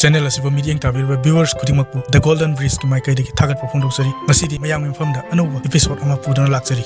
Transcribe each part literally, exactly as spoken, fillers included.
Channel ꯑꯁꯤꯕꯨ ꯃꯤꯠꯌꯦꯡ ꯇꯥꯕꯤꯔꯤꯕ viewers ꯈꯨꯗꯤꯡꯃꯛꯄꯨ The Golden Bridge ꯀꯤ ꯃꯥꯏꯀꯩꯗꯒꯤ ꯊꯥꯒꯠꯄ ꯐꯣꯡꯗꯣꯛꯆꯔꯤ꯫ ꯉꯁꯤꯗꯤ ꯃꯌꯥꯝꯒꯤ ꯃꯐꯝꯗ ꯑꯅꯧꯕ episode ꯑꯃ ꯄꯨꯗꯨꯅ ꯂꯥꯛꯆꯔꯤ꯫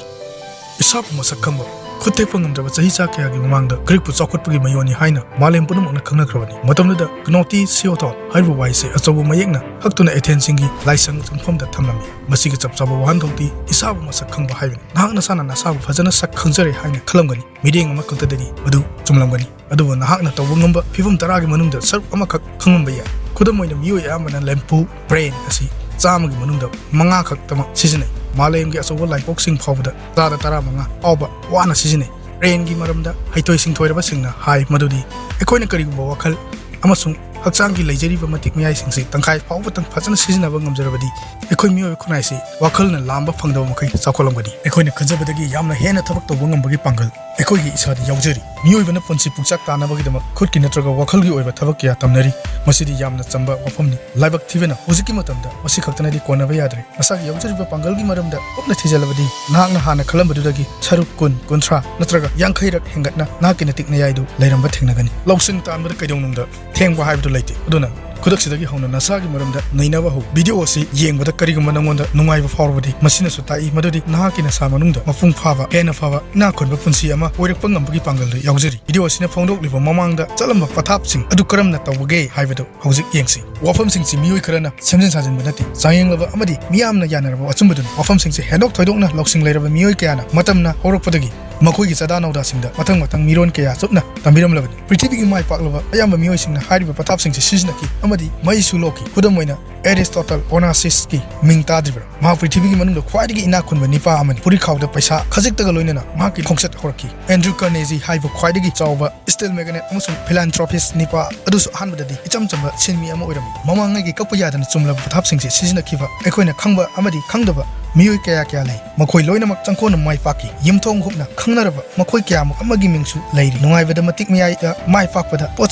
ꯏꯁꯥꯕꯨ ꯃꯁꯛ ꯈꯪꯕ, ꯈꯨꯠ ꯊꯦꯛꯄ ꯉꯝꯗ꯭ꯔꯕ ꯆꯍꯤ ꯆꯥ ꯀꯌꯥꯒꯤ ꯃꯃꯥꯡꯗ ꯒ꯭ꯔꯤꯛꯄꯨ ꯆꯥꯎꯈꯠꯄꯒꯤ ꯃꯌꯣꯟꯅꯤ ꯍꯥꯏꯅ ꯃꯥꯂꯦꯝ ꯄꯨꯝꯅꯃꯛꯅ ꯈꯪꯅꯈ꯭ꯔꯕꯅꯤ꯫ ꯃꯇꯝꯗꯨꯗ Gnostiosity ꯍꯥꯏꯔꯤꯕ ꯋꯥꯍꯩꯁꯦ ꯑꯆꯧꯕ ꯃꯌꯦꯛꯅ ꯍꯛꯇꯨꯅ Athens ꯁꯤꯡꯒꯤ ꯂꯥꯏꯁꯪ ꯆꯪꯐꯝꯗ ꯊꯝꯂꯝꯃꯤ꯫ ꯃꯁꯤꯒꯤ ꯆꯞ ꯆꯥꯕ ꯋꯥꯍꯟꯊꯣꯛꯇꯤ ꯏꯁꯥꯕꯨ ꯃꯁꯛ ꯈꯪꯕ ꯍꯥꯏꯕꯅꯤ꯫ ꯅꯍꯥꯛ ꯅꯁꯥꯅ ꯅꯁꯥꯕꯨ ꯐꯖꯅ ꯁꯛ ꯈꯪꯖꯔꯦ ꯍꯥꯏꯅ ꯈꯜꯂꯝꯒꯅꯤ꯫ ꯃꯤꯠꯌꯦꯡ ꯑꯃꯈꯛꯇꯗꯗꯤ ꯃꯗꯨ ꯆꯨꯝꯂꯝꯒꯅꯤ꯫ ꯑꯗꯨꯕꯨ ꯅꯍꯥꯛꯅ ꯇꯧꯕ ꯉꯝꯕ ꯐꯤꯚꯝ ꯇꯔꯥꯒꯤ ꯃꯅꯨꯡꯗ ꯁꯔꯨꯛ ꯑꯃꯈꯛ ꯈꯪꯂꯝꯕ ꯌꯥꯏ꯫ ꯈꯨꯗꯝ ꯑꯣꯏꯅ, ꯃꯤꯑꯣꯏ ꯑꯌꯥꯝꯕꯅ ꯂꯦꯝꯐꯨ, brain, ꯑꯁꯤ ꯆꯥꯝꯃꯒꯤ ꯃꯅꯨꯡꯗ ꯃꯉꯥ ꯈꯛꯇꯃꯛ ꯁꯤꯖꯤꯟꯅꯩ꯫ ꯃꯥꯂꯦꯝꯒꯤ ꯑꯆꯧꯕ ꯂꯥꯏꯄꯣꯛꯁꯤꯡ ꯐꯥꯎꯕꯗ ꯆꯥꯗ ꯇꯔꯥꯃꯉꯥ ꯐꯥꯎꯕ ꯋꯥꯅ ꯁꯤꯖꯤꯟꯅꯩ꯫ Brain ꯒꯤ ꯃꯔꯝꯗ ꯍꯩꯊꯣꯏ ꯁꯤꯡꯊꯣꯏꯔꯕꯁꯤꯡꯅ ꯍꯥꯏ ꯃꯗꯨꯗꯤ ꯑꯩꯈꯣꯏꯅ ꯀꯔꯤꯒꯨꯝꯕ ꯋꯥꯈꯜ ꯑꯃꯁꯨꯡ ꯍꯛꯆꯥꯡꯒꯤ ꯂꯩꯖꯔꯤꯕ ꯃꯇꯤꯛ ꯃꯌꯥꯏꯁꯤꯡꯁꯤ ꯇꯪꯈꯥꯏ ꯐꯥꯎꯕꯇꯪ ꯐꯖꯅ ꯁꯤꯖꯤꯟꯅꯕ ꯉꯝꯖꯔꯕꯗꯤ, ꯑꯩꯈꯣꯏ ꯃꯤꯑꯣꯏꯕ ꯈꯨꯟꯅꯥꯏꯁꯤ ꯋꯥꯈꯜꯅ ꯂꯥꯝꯕ ꯐꯪꯗꯕ ꯃꯈꯩ ꯆꯥꯎꯈꯠꯂꯝꯒꯅꯤ꯫ ꯑꯩꯈꯣꯏꯅ ꯈꯟꯖꯕꯗꯒꯤ ꯌꯥꯝꯅ ꯍꯦꯟꯅ ꯊꯕꯛ ꯇꯧꯕ ꯉꯝꯕꯒꯤ ꯄꯥꯡꯒꯜ ꯑꯩꯈꯣꯏꯒꯤ ꯏꯁꯥꯗ ꯌꯥꯎꯖꯔꯤ꯫ ꯃꯤꯑꯣꯏꯕꯅ ꯄꯨꯟꯁꯤ ꯄꯨꯡꯆꯥꯛ ꯇꯥꯅꯕꯒꯤꯗꯃꯛ ꯈꯨꯠꯀꯤ ꯅꯠꯇ꯭ꯔꯒ ꯋꯥꯈꯜꯒꯤ ꯑꯣꯏꯕ ꯊꯕꯛ ꯀꯌꯥ ꯇꯝꯅꯔꯤ꯫ ꯃꯁꯤꯗꯤ ꯌꯥꯝꯅ ꯆꯝꯕ ꯋꯥꯐꯝꯅꯤ꯫ ꯂꯥꯏꯕꯛ ꯊꯤꯕꯅ, ꯍꯧꯖꯤꯛꯀꯤ ꯃꯇꯝꯗ ꯃꯁꯤ ꯈꯛꯇꯅꯗꯤ ꯀꯣꯟꯅꯕ ꯌꯥꯗ꯭ꯔꯦ꯫ ꯅꯁꯥꯒꯤ ꯌꯥꯎꯖꯔꯤꯕ ꯄꯥꯡꯒꯜꯒꯤ ꯃꯔꯝꯗ ꯀꯨꯞꯅ ꯊꯤꯖꯤꯜꯂꯕꯗꯤ, ꯅꯍꯥꯛꯅ ꯍꯥꯟꯅ ꯈꯜꯂꯝꯕꯗꯨꯗꯒꯤ ꯁꯔꯨꯛ ꯀꯨꯟ, ꯀꯨꯟꯊ꯭ꯔꯥ ꯅꯠꯇ꯭ꯔꯒ ꯌꯥꯡꯈꯩꯔꯛ ꯍꯦꯟꯒꯠꯅ ꯅꯍꯥꯛꯀꯤ ꯅꯇꯤꯛ ꯅꯌꯥꯏꯗꯨ ꯂꯩꯔꯝꯕ ꯊꯦꯡꯅꯒꯅꯤ꯫ ꯂꯧꯁꯤꯡ ꯇꯥꯟꯕꯗ ꯀꯩꯗꯧꯅꯨꯡꯗ ꯊꯦꯡꯕ ꯍꯥꯏꯕꯗꯨ ꯂꯩꯇꯦ꯫ ꯑꯗꯨꯅ ꯈꯨꯗꯛꯁꯤꯗꯒꯤ ꯍꯧꯅ ꯅꯁꯥꯒꯤ ꯃꯔꯝꯗ ꯅꯩꯅꯕ ꯍꯧ꯫ Video ꯑꯁꯤ ꯌꯦꯡꯕꯗ ꯀꯔꯤꯒꯨꯝꯕ ꯅꯉꯣꯟꯗ ꯅꯨꯡꯉꯥꯏꯕ ꯐꯥꯎꯔꯕꯗꯤ, ꯃꯁꯤꯅꯁꯨ ꯇꯥꯛꯏ ꯃꯗꯨꯗꯤ ꯅꯍꯥꯛꯀꯤ ꯅꯁꯥ ꯃꯅꯨꯡꯗ ꯃꯄꯨꯡ ꯐꯥꯕ, ꯍꯦꯟꯅ ꯐꯕ, ꯏꯅꯥꯛ ꯈꯨꯟꯕ ꯄꯨꯟꯁꯤ ꯑꯃ ꯑꯣꯏꯔꯛꯄ ꯉꯝꯕꯒꯤ ꯄꯥꯡꯒꯜꯗꯨ ꯌꯥꯎꯖꯔꯤ꯫ Video ꯑꯁꯤꯅ ꯐꯣꯡꯗꯣꯛꯂꯤꯕ ꯃꯃꯥꯡꯗ ꯆꯠꯂꯝꯕ ꯄꯊꯥꯞꯁꯤꯡ ꯑꯗꯨ ꯀꯔꯝꯅ ꯇꯧꯕꯒꯦ ꯍꯥꯏꯕꯗꯨ ꯍꯧꯖꯤꯛ ꯌꯦꯡꯁꯤ꯫ ꯋꯥꯐꯝꯁꯤꯡꯁꯤ ꯃꯤꯑꯣꯏ ꯈꯔꯅ ꯁꯦꯝꯖꯤꯟ ꯁꯥꯖꯤꯟꯕ ꯅꯠꯇꯦ꯫ ꯆꯥꯡꯌꯦꯡꯂꯕ ꯑꯃꯗꯤ ꯃꯤꯌꯥꯝꯅ ꯌꯥꯅꯔꯕ ꯑꯆꯨꯝꯕꯗꯨꯅꯤ꯫ ꯋꯥꯐꯝꯁꯤꯡꯁꯤ ꯍꯦꯟꯗꯣꯛ ꯊꯣꯏꯗꯣꯛꯅ ꯂꯧꯁꯤꯡ ꯂꯩꯔꯕ ꯃꯤꯑꯣꯏ ꯀꯌꯥꯅ ꯃꯇꯝꯅ ꯍꯧꯔꯛꯄꯗꯒꯤ ꯃꯈꯣꯏꯒꯤ ꯆꯥꯗꯥ ꯅꯧꯗꯥꯁꯤꯡꯗ ꯃꯊꯪ ꯃꯊꯪ ꯃꯤꯔꯣꯟ ꯀꯌꯥ ꯆꯨꯞꯅ ꯇꯝꯕꯤꯔꯝꯂꯕꯅꯤ꯫ ꯄ꯭ꯔꯤꯊꯤꯕꯤꯒꯤ ꯃꯥꯏ ꯄꯥꯛꯂꯕ ꯑꯌꯥꯝꯕ ꯃꯤꯑꯣꯏꯁꯤꯡꯅ ꯍꯥꯏꯔꯤꯕ ꯄꯊꯥꯞꯁꯤꯡꯁꯤ ꯁꯤꯖꯤꯟꯅꯈꯤ ꯑꯃꯗꯤ ꯃꯩꯁꯨ ꯂꯣꯛꯈꯤ꯫ ꯈꯨꯗꯝ ꯑꯣꯏꯅ, Aristotle Onassis ꯀꯤ ꯃꯤꯡ ꯇꯥꯗ꯭ꯔꯤꯕ꯭ꯔꯥ? ꯃꯍꯥꯛ ꯄ꯭ꯔꯤꯊꯤꯕꯤꯒꯤ ꯃꯅꯨꯡꯗ ꯈ꯭ꯋꯥꯏꯗꯒꯤ ꯏꯅꯥꯛ ꯈꯨꯟꯕ ꯅꯤꯄꯥ ꯑꯃꯅꯤ꯫ ꯐꯨꯔꯤꯈꯥꯎꯗ ꯄꯩꯁꯥ ꯈꯖꯤꯛꯇꯒ ꯂꯣꯏꯅꯅ ꯃꯍꯥꯛꯀꯤ ꯈꯣꯡꯆꯠ ꯍꯧꯔꯛꯈꯤ꯫ Andrew Carnegie ꯍꯥꯏꯕ ꯈ꯭ꯋꯥꯏꯗꯒꯤ ꯆꯥꯎꯕ steel magnate ꯑꯃꯁꯨꯡ philanthropist ꯅꯤꯄꯥ ꯑꯗꯨꯁꯨ ꯑꯍꯥꯟꯕꯗꯗꯤ ꯏꯆꯝ ꯆꯝꯕ ꯁꯤꯟꯃꯤ ꯑꯃ ꯑꯣꯏꯔꯝꯃꯤ꯫ ꯃꯃꯥꯡꯉꯩꯒꯤ ꯀꯛꯄ ꯌꯥꯗꯅ ꯆꯨꯝꯂꯕ ꯄꯊꯥꯞꯁꯤꯡꯁꯤ ꯁꯤꯖꯤꯟꯅꯈꯤꯕ ꯑꯩꯈꯣꯏꯅ ꯈꯪꯕ ꯑꯃꯗꯤ ꯈꯪꯗꯕ ꯃꯤꯑꯣꯏ ꯀꯌꯥ ꯀꯌꯥ ꯂꯩ꯫ ꯃꯈꯣꯏ ꯂꯣꯏꯅꯃꯛ ꯆꯪꯈꯣꯟꯅ ꯃꯥꯏ ꯄꯥꯛꯈꯤ꯫ ꯌꯨꯝꯊꯣꯡ ꯍꯨꯞꯅ ꯈꯪꯅꯔꯕ ꯃꯈꯣꯏ ꯀꯌꯥꯃꯨꯛ ꯑꯃꯒꯤ ꯃꯤꯡꯁꯨ ꯂꯩꯔꯤ꯫ ꯅꯨꯡꯉꯥꯏꯕꯗ ꯃꯇꯤꯛ ꯃꯤꯌꯥꯏꯗ ꯃꯥꯏ ꯄꯥꯛꯄꯗ, ꯄꯣꯠ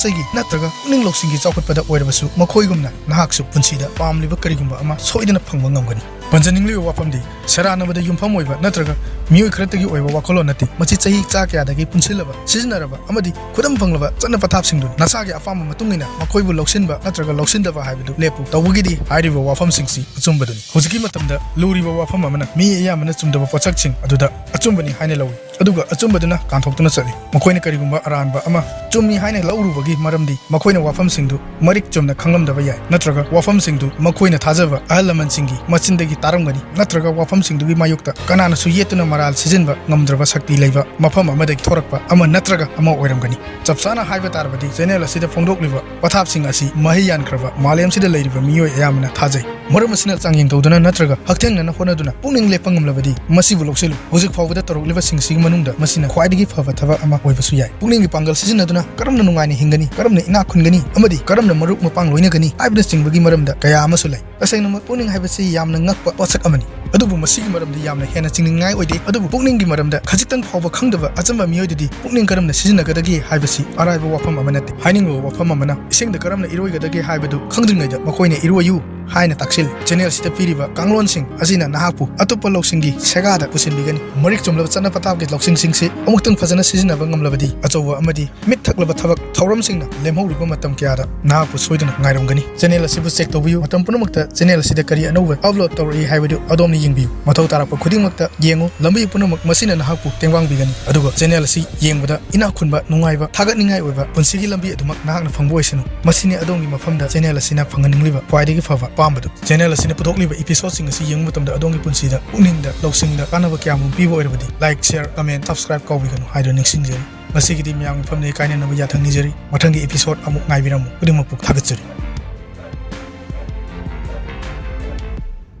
ꯆꯩꯒꯤ ꯅꯠꯇ꯭ꯔꯒ ꯄꯨꯛꯅꯤꯡ ꯂꯧꯁꯤꯡꯒꯤ ꯆꯥꯎꯈꯠꯄꯗ ꯑꯣꯏꯔꯕꯁꯨ, ꯃꯈꯣꯏꯒꯨꯝꯅ ꯅꯍꯥꯛꯁꯨ ꯄꯨꯟꯁꯤꯗ ꯄꯥꯝꯂꯤꯕ ꯀꯔꯤꯒꯨꯝꯕ ꯑꯃ ꯁꯣꯏꯗꯅ ꯐꯪꯕ ꯉꯝꯒꯅꯤ꯫ ꯄꯟꯖꯅꯤꯡꯂꯤꯕ ꯋꯥꯐꯝꯗꯤ, ꯁꯦꯔꯥꯟꯅꯕꯗ ꯌꯨꯝꯐꯝ ꯑꯣꯏꯕ ꯅꯠꯇ꯭ꯔꯒ ꯃꯤꯑꯣꯏ ꯈꯔꯇꯒꯤ ꯑꯣꯏꯕ ꯋꯥꯈꯜꯂꯣꯟ ꯅꯠꯇꯦ꯫ ꯃꯁꯤ ꯆꯍꯤ ꯆꯥ ꯀꯌꯥꯗꯒꯤ ꯄꯨꯟꯁꯤꯜꯂꯕ, ꯁꯤꯖꯤꯟꯅꯔꯕ ꯑꯃꯗꯤ ꯈꯨꯗꯝ ꯐꯪꯂꯕ ꯆꯠꯅ ꯄꯊꯥꯞꯁꯤꯡꯗꯨꯅꯤ꯫ ꯅꯁꯥꯒꯤ ꯑꯄꯥꯝꯕ ꯃꯇꯨꯡ ꯏꯟꯅ ꯃꯈꯣꯏꯕꯨ ꯂꯧꯁꯤꯟꯕ ꯅꯠꯇ꯭ꯔꯒ ꯂꯧꯁꯤꯟꯗꯕ ꯍꯥꯏꯕꯗꯨ ꯂꯦꯞꯄꯨ꯫ ꯇꯧꯕꯒꯤꯗꯤ ꯍꯥꯏꯔꯤꯕ ꯋꯥꯐꯝꯁꯤꯡꯁꯤ ꯑꯆꯨꯝꯕꯗꯨꯅꯤ꯫ ꯍꯧꯖꯤꯛꯀꯤ ꯃꯇꯝꯗ ꯂꯨꯔꯤꯕ ꯋꯥꯐꯝ ꯑꯃꯅ ꯃꯤ ꯑꯌꯥꯝꯕꯅ ꯆꯨꯝꯗꯕ ꯄꯣꯠꯁꯛꯁꯤꯡ ꯑꯗꯨꯗ ꯑꯆꯨꯝꯕꯅꯤ ꯍꯥꯏꯅ ꯂꯧꯏ, ꯑꯗꯨꯒ ꯑꯆꯨꯝꯕꯗꯨꯅ ꯀꯥꯟꯊꯣꯛꯇꯨꯅ ꯆꯠꯂꯤ꯫ ꯃꯈꯣꯏꯅ ꯀꯔꯤꯒꯨꯝꯕ ꯑꯔꯥꯟꯕ ꯑꯃ ꯆꯨꯝꯃꯤ ꯍꯥꯏꯅ ꯂꯧꯔꯨꯕꯒꯤ ꯃꯔꯝꯗꯤ ꯃꯈꯣꯏꯅ ꯋꯥꯐꯝꯁꯤꯡꯗꯨ ꯃꯔꯤꯛ ꯆꯨꯝꯅ ꯈꯪꯂꯝꯗꯕ ꯌꯥꯏ, ꯅꯠꯇ꯭ꯔꯒ ꯋꯥꯐꯝꯁꯤꯡꯗꯨ ꯃꯈꯣꯏꯅ ꯊꯥꯖꯕ ꯑꯍꯜ ꯂꯃꯟꯁꯤꯡꯒꯤ ꯃꯆꯤꯟꯗꯒꯤ ꯇꯥꯔꯝꯒꯅꯤ, ꯅꯠꯇ꯭ꯔꯒ ꯋꯥꯐꯝꯁꯤꯡꯗꯨꯒꯤ ꯃꯥꯌꯣꯛꯇ ꯀꯅꯥꯅꯁꯨ ꯌꯦꯠꯇꯨꯅ ꯃꯔꯥꯜ ꯁꯤꯖꯤꯟꯕ ꯉꯝꯗ꯭ꯔꯕ ꯁꯛꯇꯤ ꯂꯩꯕ ꯃꯐꯝ ꯑꯃꯗꯒꯤ ꯊꯣꯔꯛꯄ ꯑꯃ ꯅꯠꯇ꯭ꯔꯒ ꯑꯃ ꯑꯣꯏꯔꯝꯒꯅꯤ꯫ ꯆꯞ ꯆꯥꯅ ꯍꯥꯏꯕ ꯇꯥꯔꯕꯗꯤ, ꯆꯦꯅꯦꯜ ꯑꯁꯤꯗ ꯐꯣꯡꯗꯣꯛꯂꯤꯕ ꯄꯊꯥꯞꯁꯤꯡ ꯑꯁꯤ ꯃꯍꯩ ꯌꯥꯟꯈ꯭ꯔꯕ ꯃꯥꯂꯦꯝꯁꯤꯗ ꯂꯩꯔꯤꯕ ꯃꯤꯑꯣꯏ ꯑꯌꯥꯝꯕꯅ ꯊꯥꯖꯩ꯫ ꯃꯔꯝ ꯑꯁꯤꯅ ꯆꯥꯡꯌꯦꯡ ꯇꯧꯗꯨꯅ ꯅꯠꯇ꯭ꯔꯒ ꯍꯛꯊꯦꯡꯅꯅ ꯍꯣꯠꯅꯗꯨꯅ ꯄꯨꯛꯅꯤꯡ ꯂꯦꯞꯄ ꯉꯝꯂꯕꯗꯤ, ꯃꯁꯤꯕꯨ ꯂꯧꯁꯤꯜꯂꯨ꯫ ꯍꯧꯖꯤꯛ ꯐꯥꯎꯕꯗ ꯇꯧꯔꯛꯂꯤꯕꯁꯤꯡꯁꯤꯒꯤ ꯃꯅꯨꯡꯗ ꯃꯁꯤꯅ ꯈ꯭ꯋꯥꯏꯗꯒꯤ ꯐꯕ ꯊꯕꯛ ꯑꯃ ꯑꯣꯏꯕꯁꯨ ꯌꯥꯏ꯫ ꯄꯨꯛꯅꯤꯡꯒꯤ ꯄꯥꯡꯒꯜ ꯁꯤꯖꯤꯟꯅꯗꯨꯅ ꯀꯔꯝꯅ ꯅꯨꯡꯉꯥꯏꯅ ꯍꯤꯡꯒꯅꯤ, ꯀꯔꯝꯅ ꯏꯅꯥꯛ ꯈꯨꯟꯒꯅꯤ ꯑꯃꯗꯤ ꯀꯔꯝꯅ ꯃꯔꯨꯞ ꯃꯄꯥꯡ ꯂꯣꯏꯅꯒꯅꯤ ꯍꯥꯏꯕꯅꯆꯤꯡꯕꯒꯤ ꯃꯔꯝꯗ ꯀꯌꯥ ꯑꯃꯁꯨ ꯂꯩ꯫ ꯇꯁꯦꯡꯅꯃꯛ, ꯄꯨꯛꯅꯤꯡ ꯍꯥꯏꯕꯁꯤ ꯌꯥꯝꯅ ꯉꯛꯄ ꯄꯣꯠꯁꯛ ꯑꯃꯅꯤ꯫ ꯑꯗꯨꯕꯨ ꯃꯁꯤꯒꯤ ꯃꯔꯝꯗ ꯌꯥꯝꯅ ꯍꯦꯟꯅ ꯆꯤꯡꯅꯅꯤꯡꯉꯥꯏ ꯑꯣꯏꯗꯦ꯫ ꯑꯗꯨꯕꯨ ꯄꯨꯛꯅꯤꯡꯒꯤ ꯃꯔꯝꯗ ꯈꯖꯤꯛꯇꯪ ꯐꯥꯎꯕ ꯈꯪꯗꯕ ꯑꯆꯝꯕ ꯃꯤꯑꯣꯏꯗꯗꯤ ꯄꯨꯛꯅꯤꯡ ꯀꯔꯝꯅ ꯁꯤꯖꯤꯟꯅꯒꯗꯒꯦ ꯍꯥꯏꯕꯁꯤ ꯑꯔꯥꯏꯕ ꯋꯥꯐꯝ ꯑꯃ ꯅꯠꯇꯦ꯫ ꯍꯥꯏꯅꯤꯡꯕ ꯋꯥꯐꯝ ꯑꯃꯅ, ꯏꯁꯤꯡꯗ ꯀꯔꯝꯅ ꯏꯔꯣꯏꯒꯗꯒꯦ ꯍꯥꯏꯕꯗꯨ ꯈꯪꯗ꯭ꯔꯤꯉꯩꯗ ꯃꯈꯣꯏꯅ ꯏꯔꯣꯏꯌꯨ ꯍꯥꯏꯅ ꯇꯥꯛꯁꯤꯜꯂꯤ꯫ ꯆꯦꯅꯦꯜ ꯑꯁꯤꯗ ꯄꯤꯔꯤꯕ ꯀꯥꯡꯂꯣꯟꯁꯤꯡ ꯑꯁꯤꯅ ꯅꯍꯥꯛꯄꯨ ꯑꯇꯣꯞꯄ ꯂꯧꯁꯤꯡꯒꯤ ꯁꯦꯒꯥꯗ ꯄꯨꯁꯤꯟꯕꯤꯒꯅꯤ꯫ ꯃꯔꯤꯛ ꯆꯨꯝꯂꯕ ꯆꯠꯅ ꯄꯊꯥꯞꯀꯤ ꯂꯧꯁꯤꯡꯁꯤꯡꯁꯤ ꯑꯃꯨꯛꯇꯪ ꯐꯖꯅ ꯁꯤꯖꯤꯟꯅꯕ ꯉꯝꯂꯕꯗꯤ, ꯑꯆꯧꯕ ꯑꯃꯗꯤ ꯃꯤꯠ ꯊꯛꯂꯕ ꯊꯕꯛ ꯊꯧꯔꯝꯁꯤꯡꯅ ꯂꯦꯝꯍꯧꯔꯤꯕ ꯃꯇꯝ ꯀꯌꯥꯗ ꯅꯍꯥꯛꯄꯨ ꯁꯣꯏꯗꯅ ꯉꯥꯏꯔꯝꯒꯅꯤ꯫ ꯆꯦꯅꯦꯜ ꯑꯁꯤꯕꯨ ꯆꯦꯛ ꯇꯧꯕꯤꯌꯨ꯫ ꯃꯇꯝ ꯄꯨꯝꯅꯃꯛꯇ ꯆꯦꯅꯦꯜ ꯑꯁꯤꯗ ꯀꯔꯤ ꯑꯅꯧꯕ ꯑꯞꯂꯣꯗ ꯇꯧꯔꯛꯏ ꯍꯥꯏꯕꯗꯨ ꯑꯗꯣꯝꯅ ꯌꯦꯡꯕꯤꯌꯨ꯫ ꯃꯊꯧ ꯇꯥꯔꯛꯄ ꯈꯨꯗꯤꯡꯃꯛꯇ ꯌꯦꯡꯉꯨ꯫ ꯂꯝꯕꯤ ꯄꯨꯝꯅꯃꯛ ꯃꯁꯤꯅ ꯅꯍꯥꯛꯄꯨ ꯇꯦꯡꯕꯥꯡꯕꯤꯒꯅꯤ꯫ ꯑꯗꯨꯒ ꯆꯦꯅꯦꯜ ꯑꯁꯤ ꯌꯦꯡꯕꯗ ꯏꯅꯥꯛ ꯈꯨꯟꯕ, ꯅꯨꯡꯉꯥꯏꯕ, ꯊꯥꯒꯠꯅꯤꯡꯉꯥꯏ ꯑꯣꯏꯕ ꯄꯨꯟꯁꯤꯒꯤ ꯂꯝꯕꯤ ꯑꯗꯨꯃꯛ ꯅꯍꯥꯛꯅ ꯐꯪꯕ ꯑꯣꯏꯁꯅꯨ꯫ ꯃꯁꯤꯅꯤ ꯑꯗꯣꯝꯒꯤ ꯃꯐꯝꯗ ꯆꯦꯅꯦꯜ ꯑꯁꯤꯅ ꯐꯪꯍꯟꯅꯤꯡꯂꯤꯕ ꯈ꯭ꯋꯥꯏꯗꯒꯤ ꯐꯕ ꯑꯄꯥꯝꯕꯗꯨ꯫ ꯆꯦꯅꯦꯜ ꯑꯁꯤꯅ ꯄꯨꯊꯣꯛꯂꯤꯕ ꯏꯄꯤꯁꯣꯗꯁꯤꯡ ꯑꯁꯤ ꯌꯦꯡꯕ ꯃꯇꯝꯗ ꯑꯗꯣꯝꯒꯤ ꯄꯨꯟꯁꯤꯗ ꯄꯨꯛꯅꯤꯡꯗ ꯂꯧꯁꯤꯡꯗ ꯀꯥꯟꯅꯕ ꯀꯌꯥ ꯑꯃ ꯄꯤꯕ ꯑꯣꯏꯔꯕꯗꯤ, ꯂꯥꯏꯛ, ꯁꯤꯌꯔ, ꯀꯃꯦꯟ, ꯁꯕꯁꯀ꯭ꯔꯥꯏꯕ ꯀꯥꯎꯕꯤꯒꯅꯨ ꯍꯥꯏꯗꯨꯅ ꯅꯤꯡꯁꯤꯡꯖꯔꯤ꯫ ꯉꯁꯤꯒꯤꯗꯤ ꯃꯌꯥꯝꯒꯤ ꯃꯐꯝꯗꯒꯤ ꯀꯥꯏꯅꯅꯕ ꯌꯥꯊꯪ ꯅꯤꯖꯔꯤ꯫ ꯃꯊꯪꯒꯤ ꯏꯄꯤꯁꯣꯗ ꯑꯃꯨꯛ ꯉꯥꯏꯕꯤꯔꯝꯃꯨ꯫ ꯈꯨꯗꯤꯡꯃꯛꯄꯨ ꯊꯥꯒꯠꯆꯔꯤ꯫